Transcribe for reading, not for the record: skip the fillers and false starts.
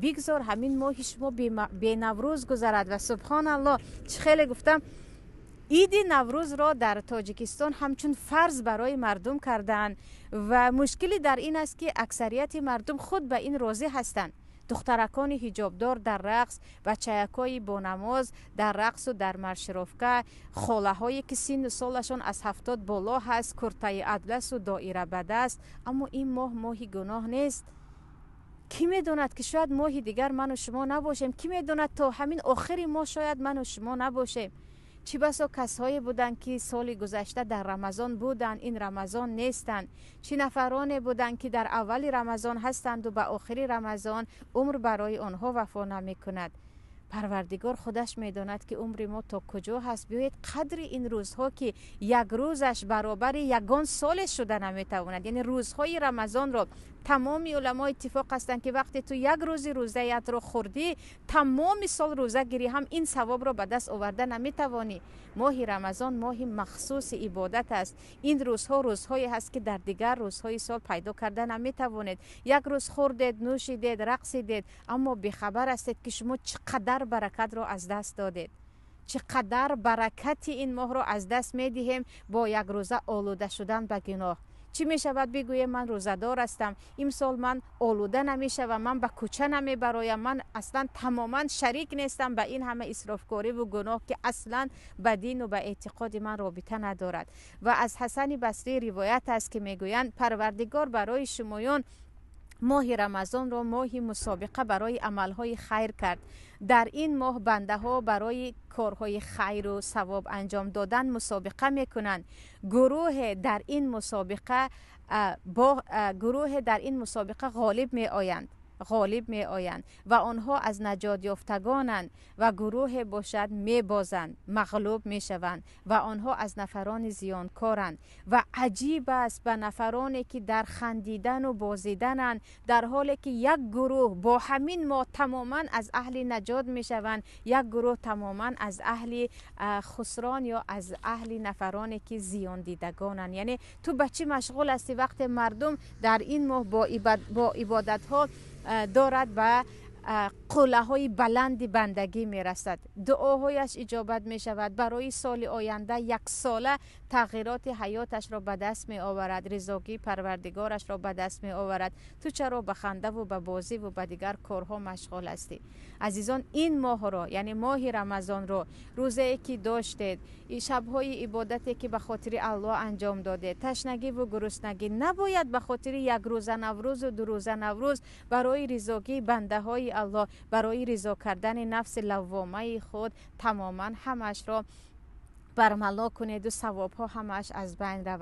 Бигзор ҳамин моҳи шумо бенаврӯз гузарад. Ва субҳоналлоҳ, чӣ хеле гуфтам, иди Наврӯзро дар Тоҷикистон ҳамчун фарз барои мардум кардаанд ва мушкилӣ дар ин аст, ки аксарияти мардум худ ба ин розӣ ҳастанд. Духтаракони ҳиҷобдор дар рақс, бачаякҳои бонамоз дар рақсу дар маршировка, холаҳое ки синну солашон аз 70 боло ҳаст, куртаи атласу доира ба даст. Аммо ин моҳ моҳи гуноҳ нест. Кӣ медонад, ки шояд моҳи дигар ману шумо набошем? Кӣ медонад, то ҳамин охири моҳ шояд ману шумо набошем? Чӣ басо касҳое буданд, ки соли гузашта дар Рамазон буданд, ин Рамазон нестанд. Чӣ нафароне буданд, ки дар аввали Рамазон ҳастанду ба охири Рамазон умр барои онҳо вафо намекунад. Парвардигор худаш медонад, ки умри мо то куҷо ҳаст. Биёед қадри ин рӯзҳо, ки як рӯзаш баробари ягон соле шуда наметавонад. Яъне рӯзҳои Рамазонро тамоми уламо иттифоқ ҳастанд, ки вақте ту як рӯзи рӯзаятро хӯрдӣ, тамоми сол рӯза гирӣ ҳам ин савобро ба даст оварда наметавонӣ. Моҳи Рамазон моҳи махсуси ибодат аст. Ин рӯзҳо рӯзҳое ҳаст, ки дар дигар рӯзҳои сол пайдо карда наметавонед. Як рӯз хӯрдед, нӯшидед, рақсидед, аммо бехабар ҳастед, ки шумо чӣ қадар баракатро аз даст додед, чӣ қадар баракати ин моҳро аз даст медиҳем бо якрӯза олуда шудан ба гуноҳ. Чӣ мешавад бигӯем, ман рӯзадор ҳастам, имсол ман олуда намешавам, ман ба кӯча намебароям, ман аслан тамоман шарик нестам ба ин ҳама исрофкориву гуноҳ, ки аслан ба дину ба эътиқоди ман робита надорад. Ва аз Ҳасани Басрӣ ривоят аст, ки мегӯянд, Парвардигор барои шумоён моҳи Рамазонро моҳи мусобиқа барои амалҳои хайр кард. Дар ин моҳ бандаҳо барои корҳои хайру савоб анҷом додан мусобиқа мекунанд. Гурӯҳе дар ин мусобиқа ғолиб меоянд ва онҳо аз наҷотёфтагонанд ва гурӯҳе бошад, мебозанд, мағлуб мешаванд ва онҳо аз нафарони зиёнкоранд. Ва аҷиб аст ба нафароне, ки дар хандидану бозидананд, дар ҳоле ки як гурӯҳ бо ҳамин моҳ тамоман аз аҳли наҷот мешаванд, як гурӯҳ тамоман аз аҳли хусрон ё аз аҳли нафароне, ки зиёндидагонанд. Яъне ту ба чӣ машғул ҳастӣ, вақте мардум дар ин моҳ бо ибодатҳо дорад ба қуллаҳои баланди бандагӣ мерасад, дуоҳояш иҷобат мешавад, барои соли оянда яксола тағйироти ҳаёташро ба даст меоварад, ризогии Парвардигорашро ба даст меоварад, ту чаро ба хандаву ба бозиву ба дигар корҳо машғул ҳастӣ? Азизон, ин моҳро, яъне моҳи Рамазонро, рӯзае ки доштед, шабҳои ибодате ки ба хотири Аллоҳ анҷом додед, ташнагиву гуруснагӣ, набояд ба хотири якрӯза Наврӯзу дурӯза Наврӯз барои ризогии бандаҳои Аллоҳ, барои ризо кардани нафси лаввомаи худ тамоман ҳамаашро бармало кунеду савобҳо ҳамааш аз байн равад.